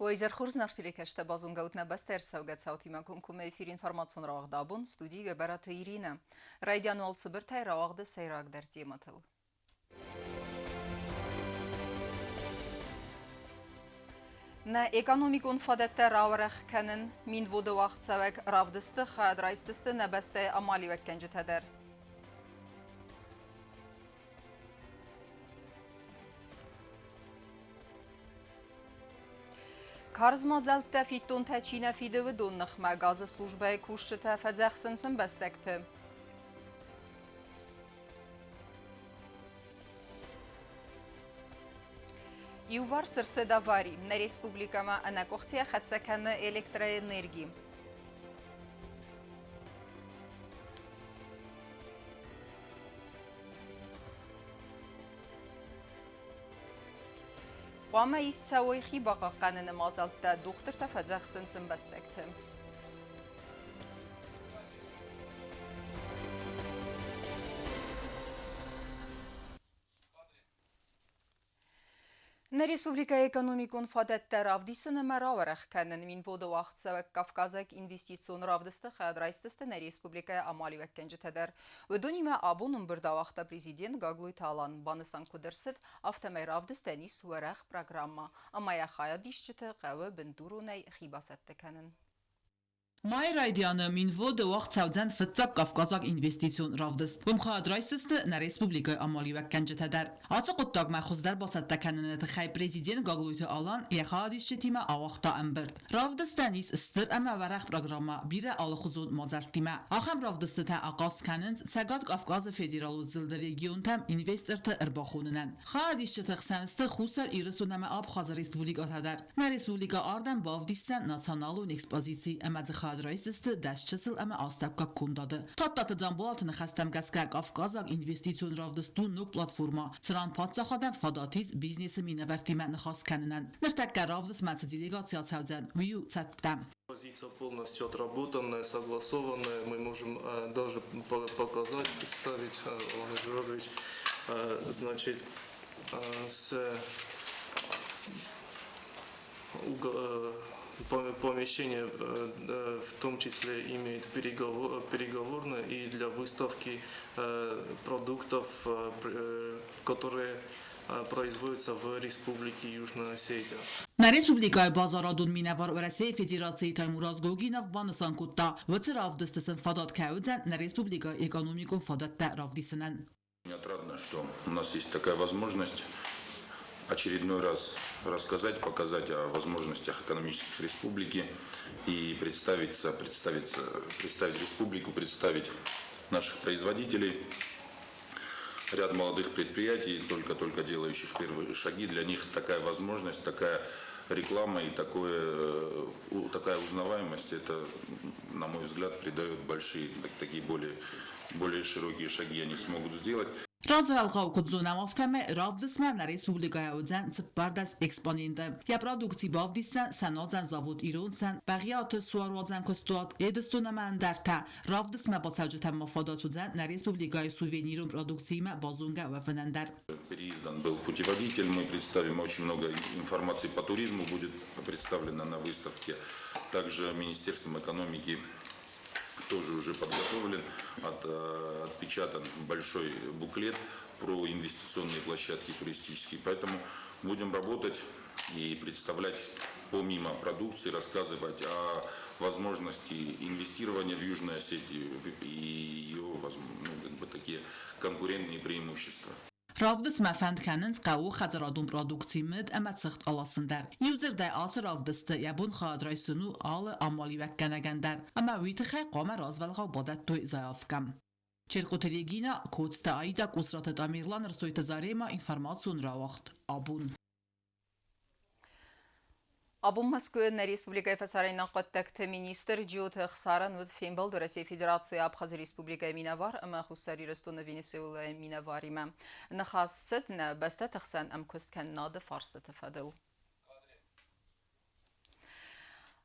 Уӕ изӕр хорз, нӕ телекӕстӕ базонгӕут нӕ бӕстӕ ӕрцӕугӕ цаутимӕ комкоммӕ эфир информацион рауагъд абон, студийы Гӕбӕраты Иринӕ. Райдиан уал цыбыртӕй рауагъды сӕйрагдӕр темӕтыл. Нӕ экономикон фадӕттӕ рауӕрӕх кӕнын, Минводы уагъдцӕуӕг равдысты хайад райсдзысты нӕ бӕстӕйы амалиуӕггӕнджытӕ дӕр. Карз мадзӕлттӕ фиддонтӕ чи нӕ фиды, уыдон ныхмӕ газы службӕйы кусджытӕ фӕдзӕхсынц ӕмбӕстӕгты. Иуварс ӕрцыд авари. Нӕ республикӕмӕ ӕнӕкъуыхцыйӕ хӕццӕ кӕны электроэнерги. Хъуамӕ ист цӕуой хи бахъахъхъӕныны мадзӕлттӕ, дохтыртӕ фӕдзӕхсынц ӕмбӕстӕгты. Нӕ республикӕйы экономикон фадӕттӕ равдисын ӕмӕ рауӕрӕх кӕнын Минводы уагъдцӕуӕг Кавказаг инвестицион равдысты хайад райсдзысты нӕ республикӕйы амалиуӕггӕнджытӕ дӕр. Уыдонимӕ абон ӕмбырд ауагъта президент Гаглойты Алан. Банысан куыд ӕрцыд, афтӕмӕй равдыстӕн ис уӕрӕх программӕ, ӕмӕ йӕ хайадисджыты хъӕуы бындуронӕй хи бацӕттӕ кӕнын. Майы райдианы Минводы уагъд цӕудзӕн фыццаг кавказаг инвестицион равдыст. Уым хайад райсдзысты нӕ республикӕйы амалиуӕггӕнджытӕ дӕр. Ацы хъуыддагмӕ хуыздӕр бацӕттӕ кӕныны тыххӕй президент Гаглойты Алан йӕ хайадисджытимӕ ауагъта ӕмбырд. Равдыстӕн ис стыр ӕмӕ уӕрӕх программӕ бирӕ алыхуызон мадзӕлттимӕ. Ахӕм равдыстытӕ ахъаз кӕнынц Цӕгат Кавказы федералон зылды регионтӕм инвесторты ӕрбахонынӕн. Хайадисджыты хсӕн сты Хуссар Ирыстон ӕмӕ Абхазы республикӕтӕ дӕр. Нӕ республикӕ ардӕм бавдисдзӕн националон экспозици ӕмӕ дзы хайад райсдзысты 10 чысыл ӕмӕ астӕуккаг кондады. Тадтаты Дзамболаты ныхӕстӕм гӕсгӕ Кавказаг инвестицион равдыст у ног платформӕ, цыран паддзахадӕн фадат ис бизнесы минӕвӕрттимӕ ныхас кӕнынӕн. Ныртӕккӕ равдыстмӕ цы делегаци ацӕудзӕн, уый у цӕттӕ. Позиция полностью отработанная, согласованная. Мы можем даже показать, представить, Алан Журавлевич, значит, с помещение в том числе имеет переговорную и для выставки продуктов, которые производятся в Республике Южная Осетия. Нӕ республикӕйы базарадон минӕвар Уӕрӕсейы Федерацийы Таймураз Гогинов банысан кодта, уыцы равдысты сын фадат кӕй уыдзӕн нӕ республикӕйы экономикон фадӕттӕ равдисынӕн. Мне отрадно, что у нас есть такая возможность очередной раз рассказать, показать о возможностях экономических республики и представиться, представиться, представить республику, представить наших производителей, ряд молодых предприятий, только-только делающих первые шаги. Для них такая возможность, такая реклама и такая узнаваемость, это, на мой взгляд, придает большие, такие более широкие шаги они смогут сделать. Развӕлгъау куыд зонӕм, афтӕмӕй равдыстмӕ нӕ республикӕйӕ уыдзӕн 14 экспоненты. Йӕ продукци бавдисдзӕн сӕнуадзӕн завод «Ирон сӕн», Бӕгъиаты суаруадзӕн куыстуат, Едыстон ӕмӕ ӕндӕртӕ. Равдыстмӕ бацӕуджытӕм ма фадат уыдзӕн нӕ республикӕйы сувенирон продукциимӕ базонгӕ уӕвынӕн дӕр. Переиздан был путеводитель, мы представим очень много информации по туризму, будет представлено на выставке. Также Министерством экономики тоже уже подготовлен, отпечатан большой буклет про инвестиционные площадки туристические. Поэтому будем работать и представлять помимо продукции, рассказывать о возможности инвестирования в Южную Осетию и ее, ну, как бы такие конкурентные преимущества. Равдыстмӕ фӕнд кӕнынц хъӕуы хӕдзарадон продукци мыд ӕмӕ цыхт аласын дӕр. Иудзырдӕй ацы равдысты йӕ бон хайад райсын у алы амалиуӕггӕнӕгӕн дӕр, ӕмӕ уый тыххӕй хъуамӕ развӕлгъау бадӕттой заявкӕ. Черкъуты Регина, Коцты Аида, Къусраты Тамерлан, Рсойты Зарема, информацион рауагъд «Абон». Абон Мӕскуыйы нӕ республикӕйы фӕсарӕйнаг хъуыддӕгты министр Джиоты Ӕхсарӕн уыд фембӕлд Уӕрӕсейы Федерацийы Абхазы Республикӕйы минӕвар ӕмӕ Хуссар Ирыстоны Венесуэлӕйы минӕваримӕ. Ныхас цыд нӕ бӕстӕты хсӕн ӕмкуысткӕнынады фарстыты фӕдыл.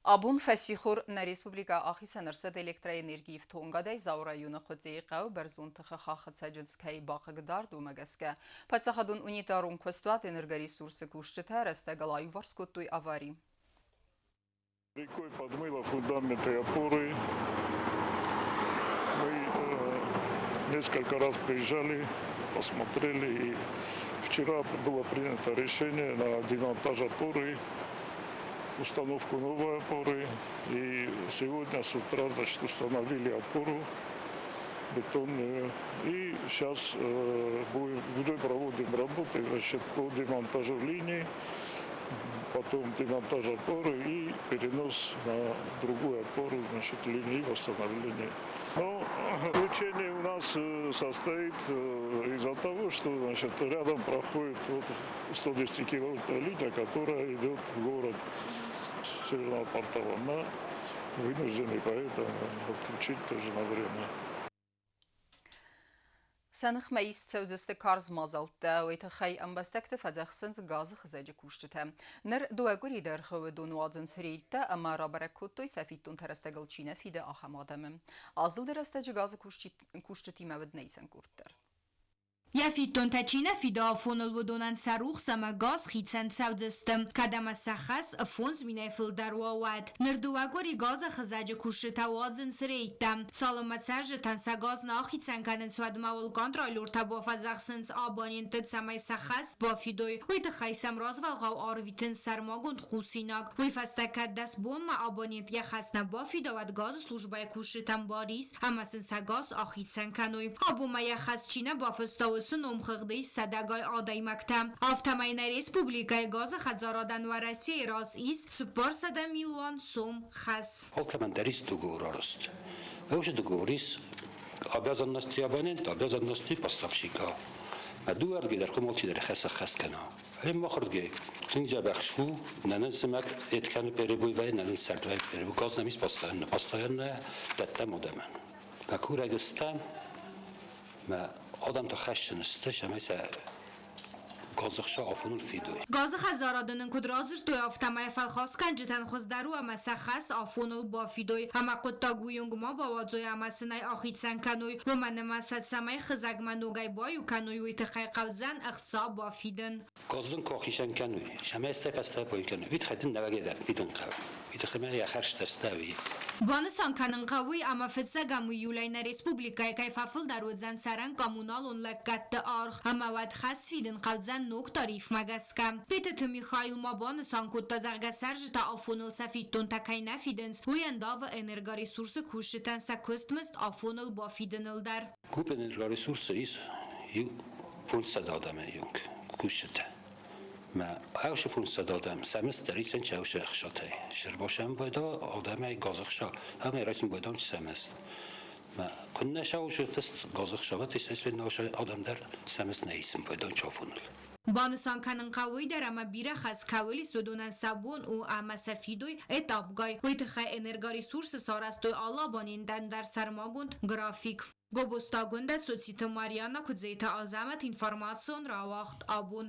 Абон фӕссихор нӕ республикӕ ахицӕн ӕрцыд электроэнергийы ифтонгадӕй Дзауы районы Хуыцъейы хъӕуы бӕрзонд тыхы хаххы цӕджындз кӕй бахъыгдард, уымӕ гӕсгӕ. Паддзахадон унитарон куыстуат «Энергоресурс»-ы кусджытӕ рӕстӕгыл аиуварс кодтой авари. Рекой подмыло фундаменты и опоры. Мы несколько раз приезжали, посмотрели. И вчера было принято решение на демонтаж опоры, установку новой опоры. И сегодня с утра, значит, установили опору бетонную. И сейчас уже проводим работы, значит, по демонтажу линий, потом демонтаж опоры и перенос на другую опору, значит, линии восстановления. Но отключение у нас состоит из-за того, что, значит, рядом проходит вот 110 киловольтная линия, которая идет в город с Северного портала. Мы вынуждены поэтому отключить тоже на время. Сӕ ныхмӕ ист цӕудзысты карз мадзӕлттӕ, уый тыххӕй ӕмбӕстӕгты фӕдзӕхсынц газы хызӕджы кусджытӕ. Ныр дыууӕ къуыри дӕргъы уыдон уадзынц рейдтӕ ӕмӕ рабӕрӕг кодтой, сӕ фиддонтӕ рӕстӕгыл чи нӕ фиды, ахӕм адӕмы. Азылды рӕстӕджы газы кусджытимӕ уыд нӕ исӕн къорд дӕр. Йӕ фиддонтӕ чи нӕ фиды афоныл, уыдонӕн сӕ рухс ӕмӕ газ хицӕн цӕудзысты, кӕд ӕмӕ сӕ хӕс 5000-ӕй фылдӕр уа, уӕд. Ныр дыууӕ къуыри газы хызӕджы кусджытӕ уадзынц рейдтӕ. Цалынмӕ цӕрджытӕн сӕ газ нӕ ахицӕн кӕнынц, уӕдмӕ уыл контролертӕ бафӕдзӕхсынц абонентты, цӕмӕй сӕ хӕс бафидой. Уый тыххӕй сӕм развӕлгъау арвитынц сӕрмагонд хъусинаг. Уый фӕстӕ кӕд 10 бонмӕ абонент йӕ хӕс нӕ бафида, уӕд газы службӕйы кусджытӕм бар ис, ӕмӕ сын сӕ газ ахицӕн кӕной. Абон ма йӕ хӕс чи нӕ бафыста, уыцы номхыгъды ис сӕдӕгай адӕймӕгтӕ. Афтӕмӕй нӕ республикӕйы газы хӕдзарадӕн Уӕрӕсейы раз ис 400 милуан сом хӕс. Алкӕмӕн дӕр ис договор арӕзт. Уже договор ис обязанности абонента, обязанности поставщика. Мӕ дыууӕрдгӕй дӕр хъуамӕ алчидӕр хӕс ӕххӕст кӕна. Ӕмӕ махырдгӕй тынг дзӕбӕх су, нӕ нын зымӕг эд кӕны перебой вӕййы, нӕ нын сӕрд вӕййы перебой. Газ нӕм ис постоянно, постоянно дӕттӕм адӕмӕн. Мӕ курӕг стӕм, мӕ адӕмтӕ хӕсджын сты, цӕмӕй сӕ газы хсӕ афоныл фидой. Газы хӕдзарады нын куыд радзырдтой, афтӕмӕй фӕлхасгӕнджытӕн хуыздӕр у ӕмӕ сӕ хӕс афоныл бафидой ӕмӕ хъуыддаг уыйонг ма бауадзой ӕмӕ сын ӕй ахицӕн кӕной, уымӕн ӕмӕ сӕ цӕмӕй хызӕгмӕ ногӕй баиу кӕной, уый тыххӕй хъӕудзӕн ӕхца бафидын. Газ дын куы ахицӕн кӕной, цӕмӕй стӕй фӕстӕ баиу кӕной, уый тыххӕй дын нӕуӕгӕй дӕр фидын хъӕуы. Уый тыххӕй мӕ йӕ хӕрзтӕ стӕуи. Банысан кӕнын хъӕуы, ӕмӕ фыццӕгӕм июлӕй нӕ республикӕйы кӕй фӕфылдӕр уыдзӕн цӕрӕн-коммуналон лӕггӕдты аргъ, ӕмӕ уӕд хӕс фидын хъӕудзӕн ног тарифмӕ гӕсгӕ. Битеты Михаил ма банысан кодта, зӕгъгӕ, цӕрджытӕ афоныл сӕ фиддонтӕ кӕй нӕ фидынц, уый ӕндавы Энергоресурсы кусджытӕн сӕ куыстмызд афоныл бафидыныл дӕр. ГУП Энергоресурсы ис иу 500 адӕмы онг кусджытӕ. Мӕ ӕвсы 500 адӕм сӕмыс дӕр исӕн чӕвсы ӕхсатӕй. Сырбосӕн байда адӕмӕй газы хса, ӕмӕ райсын байдам сӕмыс. Мӕ куыннӕ саусы фыст газы хсават исӕн адӕм дӕр сӕмыс нӕ исын байдан чафоныл. Банысан кӕнын хъӕуы уый дӕр, ӕмӕ бирӕ хӕс кӕуыл ис, уыдонӕн сӕ бон у ӕмӕ сӕ фидой этапгай. Уый тыххӕй Энергоресурсы сарӕзтой алы абонентӕн дӕр сӕрмагонд график. Гобозты Агуындӕ, Цоциты Марьяна, Куыдзеты Азӕмӕт, информацион рауагъд «Абон».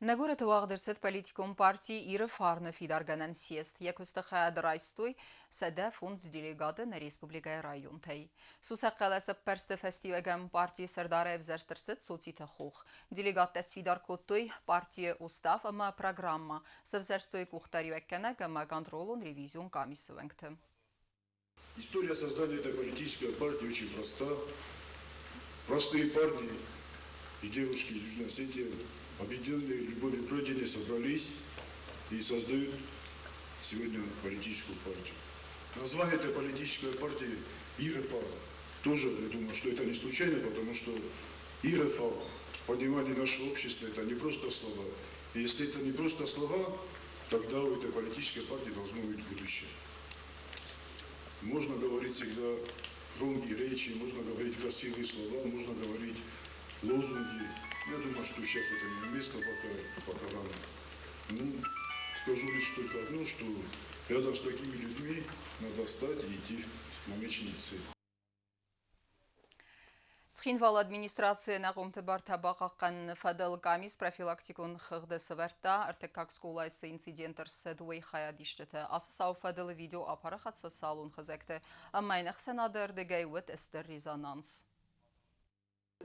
Нӕ горӕты уагъд ӕрцыд политикон парти Иры фарны фидаргӕнӕн съезд. Йӕ куысты хайад райстой 105 делегаты нӕ республикӕйы районтӕй. Сусӕг хъӕлӕсӕппӕрсты фӕстиуӕгӕн партийы сӕрдарӕй ӕвзӕрст ӕрцыд Цоциты Хох. Делегаттӕ сфидар кодтой партийы устав ӕмӕ программӕ, сӕвзӕрстой къухдариуӕггӕнӕг ӕмӕ контролон-ревизион къамисы уӕнгты. История создания этой политической партии очень проста. Простые парни и девушки из Южной Осетии, объединенные любовью к родине, собрались и создают сегодня политическую партию. Название этой политической партии Иры фарн. Тоже, я думаю, что это не случайно, потому что Иры фарн в понимании нашего общества это не просто слова. И если это не просто слова, тогда у этой политической партии должно быть будущее. Можно говорить всегда громкие речи, можно говорить красивые слова, можно говорить лозунги. Я думаю, что сейчас это не уместно, пока рано. Ну, скажу лишь только одно, что рядом с такими людьми надо встать и идти к намеченной цели. Цхинвалы администраци ӕнахъомты бартӕ бахъахъхъӕныны фӕдыл къамис профилактикон хыгъды сӕвӕрдта, ӕртыккаг скъолайы цы инцидент ӕрцыд, уый хайадисджыты. Ацы цауы фӕдыл видео апарахат социалон хызӕгты ӕмӕ йын ӕхсӕнады ӕрдыгӕй уыд стыр резонанс.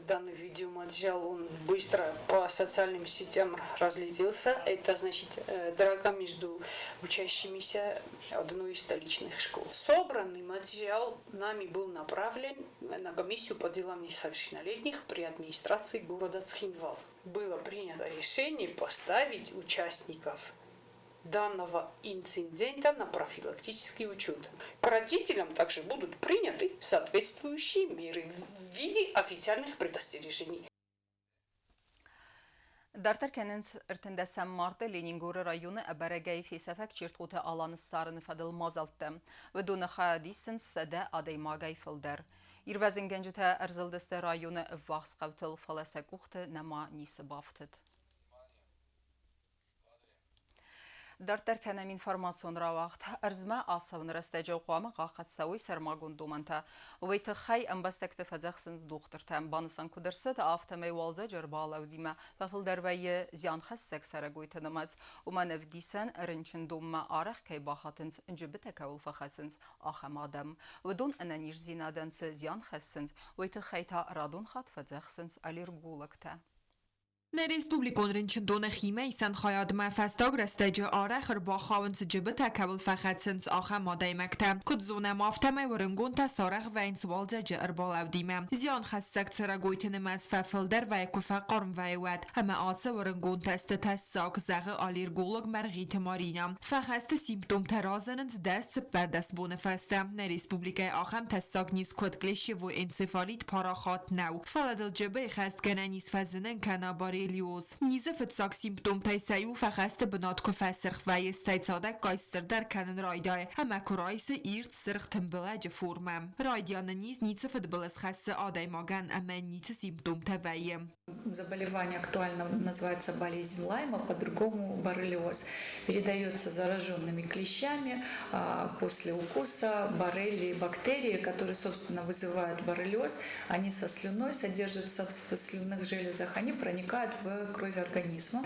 Данный видеоматериал, он быстро по социальным сетям разлетелся. Это значит драка между учащимися одной из столичных школ. Собранный материал нами был направлен на комиссию по делам несовершеннолетних при администрации города Цхинвал. Было принято решение поставить участников данного инцидента на профилактический учет. К родителям также будут приняты соответствующие меры в виде официальных предостережений. Дарддӕр кӕнынц 13 марты Ленингоры районы ӕбӕрӕгӕй фесӕфӕг Чертхъоты Аланы ссарыны фӕдыл мадзӕлттӕ. Уыдоны хайад исынц 100 адӕймагӕй фылдӕр. Ирвӕзынгӕнджытӕ ӕрзылдысты районы ӕввахс хъӕутыл, фӕлӕ сӕ къухты нӕма ницы бафтыд. Дарддӕр кӕнӕм информацион рауагъд. Ӕрдзмӕ ацӕуыны рӕстӕджы хъуамӕ хъахъхъӕд цӕуой сӕрмагонд домӕнтӕ. Уый тыххӕй ӕмбӕстӕгты фӕдзӕхсынц дохтыртӕ. Банысан куыд ӕрцыд, афтӕмӕй уалдзӕджы ӕрбалӕудимӕ фӕфылдӕр вӕййы зианхӕссӕг цӕрӕгойты нымӕц. Уымӕн ӕвдисӕн рынчындонмӕ арӕх кӕй бахатынц, джыбытӕ кӕуыл фӕхӕцынц, ахӕм адӕм. Уыдон ӕнӕниздзинадӕн цы зиан хӕссынц, уый тыххӕй та радон хатт фӕдзӕхсынц аллергологтӕ. Нӕ республикон рынчындоны химӕисӕн хайадмӕ фӕстаг рӕстӕджы арӕх ӕрбахауынц джыбытӕ кӕуыл фӕхӕцынц, ахӕм адӕймӕгтӕ. Куыд зонӕм, афтӕмӕй уырынгонтӕ сарӕх вӕййынц уалдзӕджы ӕрбалӕудимӕ. Зианхӕссӕг цӕрӕгойты нымӕц фӕфылдӕр вӕййы куы фӕхъарм вӕййы, уӕд. Ӕмӕ ацы уырынгонтӕ сты тӕссаг, зӕгъы аллерголог Мӕргъиты Маринӕ. Фӕхӕсты симптомтӕ разынынц 10-14 боны фӕстӕ. Нӕ республикӕйы ахӕм тӕссаг низ куыд клещевой энцефалит парахат нӕу. Фӕлӕ дыл джыбыйы хӕст гӕнӕн ис фӕзынын кӕна боррелиоз. Низы фыццаг симптомтӕй сӕ иу фӕхӕсты бынат куы фӕсырх вӕййы, стӕй цадӕггай стырдӕр кӕнын райдайы ӕмӕ куы райсы ирд сырх тымбылӕджы формӕ. Райдианы низ ницы фыдбылыз хӕссы адӕймагӕн ӕмӕ ницы симптомтӕ вӕййы. Заболевание актуально называется болезнь Лайма, по-другому боррелиоз. Передается зараженными клещами после укуса боррелии бактерии, которые, собственно, вызывают боррелиоз, они со слюной содержатся в слюнных железах, они проникают в кровь организма.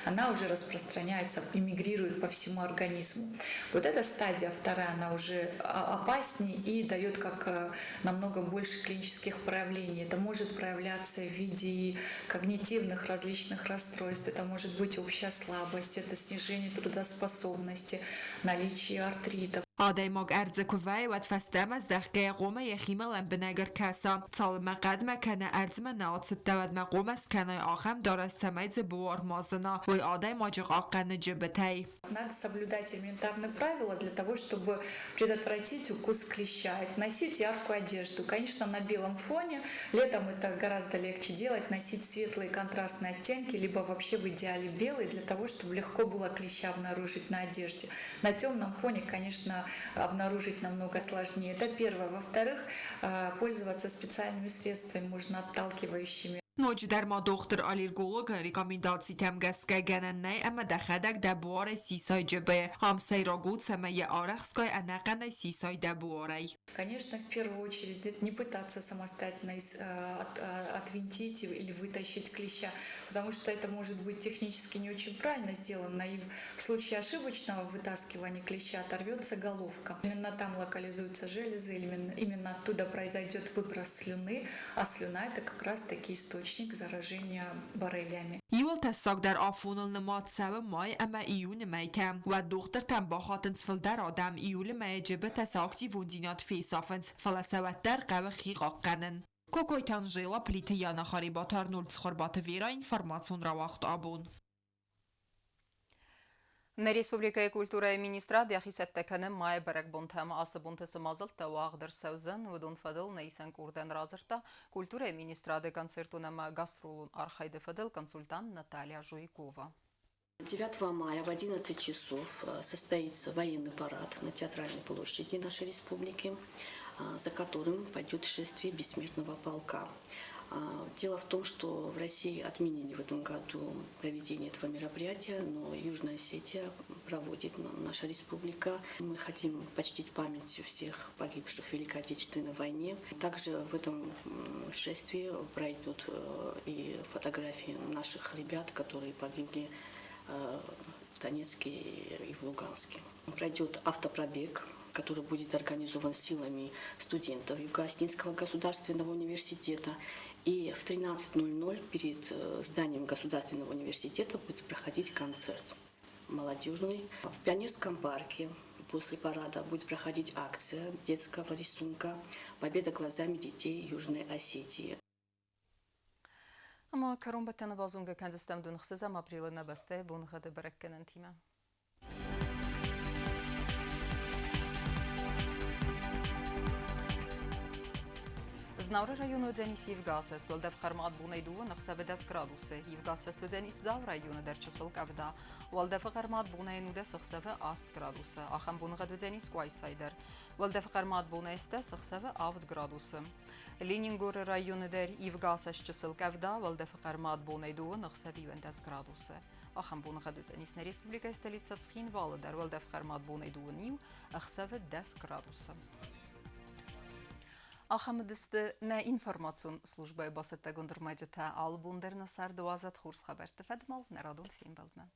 Она уже распространяется и мигрирует по всему организму. Вот эта стадия вторая, она уже опаснее и дает как намного больше клинических проявлений. Это может проявляться в виде когнитивных различных расстройств, это может быть общая слабость, это снижение трудоспособности, наличие артритов. Адӕймаг ӕрдзы куы вӕййы, уӕд фӕстӕмӕ здӕхгӕйӕ хъуамӕ йӕхимӕ лӕмбынӕг ӕркӕса. Цалынмӕ хъӕдмӕ кӕнӕ ӕрдзмӕ нӕ ацыдтӕ, уӕдмӕ хъуамӕ скӕнай ахӕм дарӕс, цӕмӕй дзы буар ма зына, уый адӕймаджы хъахъхъӕны джыбытӕй. Надо соблюдать элементарные правила для того, чтобы предотвратить укус клеща. Это носить яркую одежду. Конечно, на белом фоне. Летом это гораздо легче делать. Носить светлые контрастные оттенки, либо вообще в идеале белый, для того, чтобы легко было клеща обнаружить на одежде. На темном фоне, конечно, обнаружить намного сложнее. Это первое. Во-вторых, пользоваться специальными средствами, можно отталкивающими. Ноджыдӕр ма дохтыр-аллергологы рекомендацитӕм гӕсгӕ гӕнӕн нӕй ӕмӕ дӕхӕдӕг дӕ буарӕй сисай джыбы. Ам сӕйраг у, цӕмӕй йӕ арӕхстгай ӕнӕхъӕнӕй сисай дӕ буарӕй. Конечно, в первую очередь не пытаться самостоятельно отвинтить или вытащить клеща, потому что это может быть технически не очень правильно сделано, и в случае ошибочного вытаскивания клеща оторвется головка. Именно там локализуются железы, именно оттуда произойдет выброс слюны, а слюна это как раз таки источник заражения боррелиями. Иууыл тӕссагдӕр афоныл нымад цӕуы май ӕмӕ июны мӕйтӕ. Уӕд дохтыртӕм бахатынц фылдӕр адӕм, июлы мӕйы джыбытӕ сӕ активондзинад фесафынц, фӕлӕ сӕ уӕддӕр хъӕуы хи хъахъхъӕнын. Кокойты Анжела, Плиты Яна, Харебаты Арнольд, Цхуырбаты Вера, информацион рауагъд абон. Нӕ республикӕйы культурӕйы министрад йӕхи цӕттӕ кӕны майы бӕрӕгбонтӕм. Ацы бонты цы мадзӕлттӕ уагъд ӕрцӕудзӕн, уыдон фӕдыл нӕ исӕн къордӕн радзырдта культурӕйы министрады концертон ӕмӕ гастролон архайды фӕдыл консультант Наталья Жуйкова. 9 мая в 11 часов состоится военный парад на Театральной площади нашей республики, за которым пойдет шествие Бессмертного полка. Дело в том, что в России отменили в этом году проведение этого мероприятия, но Южная Осетия проводит наша республика. Мы хотим почтить память всех погибших в Великой Отечественной войне. Также в этом шествии пройдут и фотографии наших ребят, которые погибли в Донецке и в Луганске. Пройдет автопробег, который будет организован силами студентов Юго-Осетинского государственного университета. И в 13:00 перед зданием Государственного университета будет проходить концерт молодежный. В Пионерском парке после парада будет проходить акция детского рисунка «Победа глазами детей Южной Осетии». Ӕмӕ кӕронбӕттӕны базонгӕ кӕндзыстӕм дын 6 апрелы нӕ бӕстӕйы боныгъӕды бӕрӕггӕнӕнтимӕ. Знауыры районы уыдзӕнис ивгӕ уӕлдӕф хъӕрмад бонӕй дыууӕ ӕхсӕвы 10 градусы. Ивгӕ уыдзӕнис Дзауы районы дӕр чысыл къӕвда. Уӕлдӕфы хъӕрмад бонӕй 19 ӕхсӕвы 8 градусы. Ахӕм боныгъӕд уыдзӕнис Къуайсайы дӕр. Уӕлдӕфы хъӕрмад бонӕй 10 ӕхсӕвы 7 градусы. Ленингоры районы дӕр ивгӕ чысыл къӕвда, уӕлдӕфы хъӕрмад бонӕй дыууӕ ӕхсӕвы 11 градусы. Ахӕм боныгъӕд уыдзӕнис нӕ республикӕйы столицӕ Цхинвалы дӕр, уӕлдӕф хъӕрмад бонӕй дыууын иу ӕхсӕвы 10 градусы. Ахӕм уыдысты нӕ информацион службӕйы бацӕттӕгонд ӕрмӕджытӕ. Алы бон дӕр нӕ царды уадзӕд хорз хабӕртты фӕдмал нӕ радон фембӕлдмӕ.